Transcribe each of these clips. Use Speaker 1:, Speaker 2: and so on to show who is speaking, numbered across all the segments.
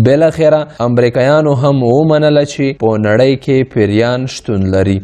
Speaker 1: بالاخره امریکایانو هم ومنله چې په نړۍ کې پیریان شتون لري.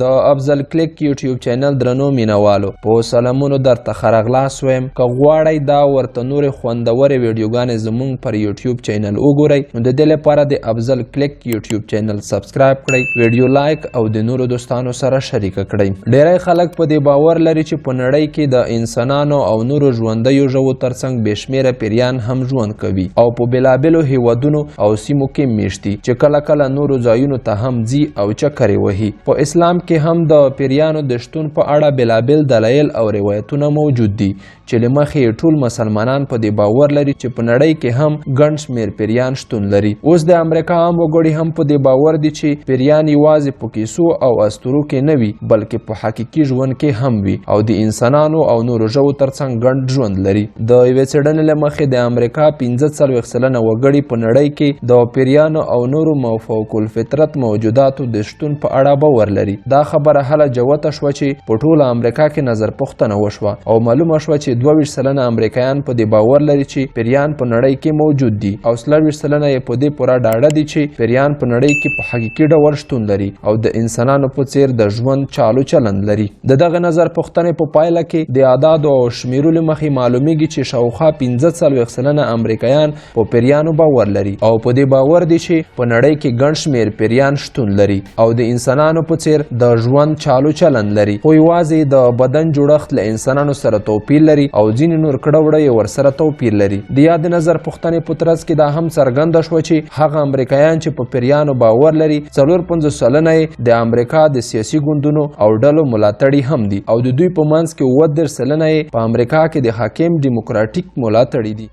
Speaker 1: د افضل کلیک یوټیوب چینل درنو مینوالو، په سلامونو درته ښه راغلاست وایم. که غواړئ دا ورته نورې خوندورې ویډیوګانې زموږ پر یوټیوب چینل وګورئ، نو د دې لپاره د افضل کلیک یوټیوب چینل سبسکرایب کړئ، ویډیو لایک او د نورو دوستانو سره شریکه کړئ. ډیری خلک په دې باور لري چې په نړۍ کې د انسانانو او نورو ژوندیو ژوو ترڅنګ بې شمېره پیریان هم ژوند کوي او په بېلابېلو هیوادونو او سیمو کې میشت دي، چې کله کله نورو ځایونو ته هم ځي او چکرې وهي. په اسلام کې هم د پیریانو د شتون په اړه بېلابېل دلایل او روایتونه موجود دي، چې له مخې یې ټول مسلمانان په دې باور لري چې په نړۍ کې هم ګڼ شمېر پیریان شتون لري. اوس د امریکا عام وګړي هم په دې باور دي چې پیریان یوازې په کیسو او اسطورو کې نه وي، بلکې په حقیقي ژوند کې هم وي او د انسانانو او نورو ژوو ترڅنګ ګڼ ژوند لري. د یوې څېړنې له مخې د امریکا 45% وګړي په نړۍ کې د پیریانو او نورو مافوق الفطرت موجوداتو د شتون په اړه باور لري. دا خبره هله جوته شوه چې په ټوله امریکا کې نظر پوښتنه وشوه او معلومه شوه چې 22% امریکایان په دې باور لري چې پیریان په نړۍ کې موجود دي او 24% یې په دې پوره ډاډه دي چې پیریان په نړۍ کې په حقیقي ډول شتون لري او د انسانانو په څیر د ژوند چالو چلند لري. د دغه نظر پوښتنې په پایله کې د اعدادو او شمیرو له مخې معلومیږي چې شاوخوا 45% امریکایان په پیریانو باور لري او په دې باور دي چې په نړۍ کې ګڼ شمېر پیریان شتون لري او د انسانانو په څیر د ژوند چالو چلند لري، خو یوازې د بدن جوړښت له انسانانو سره توپیر لري او ځینې نور کړه وړه یې ورسره توپیر لري. د یاد نظر پوښتنې په ترڅ کې دا هم څرګنده شوه چې هغه امریکایان چې په پیریانو باور لري، 54% یې د امریکا د سیاسي ګوندونو او ډلو ملاتړي هم دي او د دوی په منځ کې 37% یې په امریکا کې د حاکم دیموکراتیک ملاتړي دي.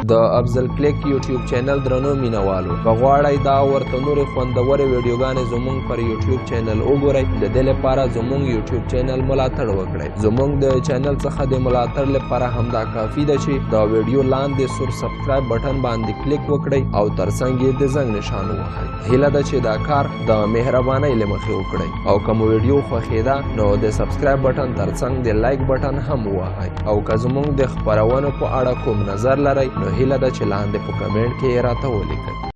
Speaker 1: د افضل کلیک یوټیوب چینل درنو مینوالو، که غواړئ دا ورته نورې خوندورې ویډیوګانې زموږ پر یوټیوب چینل وګورئ، د دې لپاره زموږ یوټیوب چینل ملاتړ وکړئ. زموږ د چینل څخه د ملاتړ لپاره همدا کافي ده چې د ویډیو لاندې سور سبسکرایب بټن باندې کلیک وکړئ او ترڅنګ یې د زنګ نشان ووهئ. هیله ده چې دا کار د مهربانۍ له مخې وکړئ او که مو ویډیو خوښېده نو د سبسکرایب بټن ترڅنګ د لایک بټن هم ووهئ او که زموږ د خپرونو په اړه کوم نظر لرئ نو هیله ده چې لاندې په کمنټ کې یې راته ولیکئ.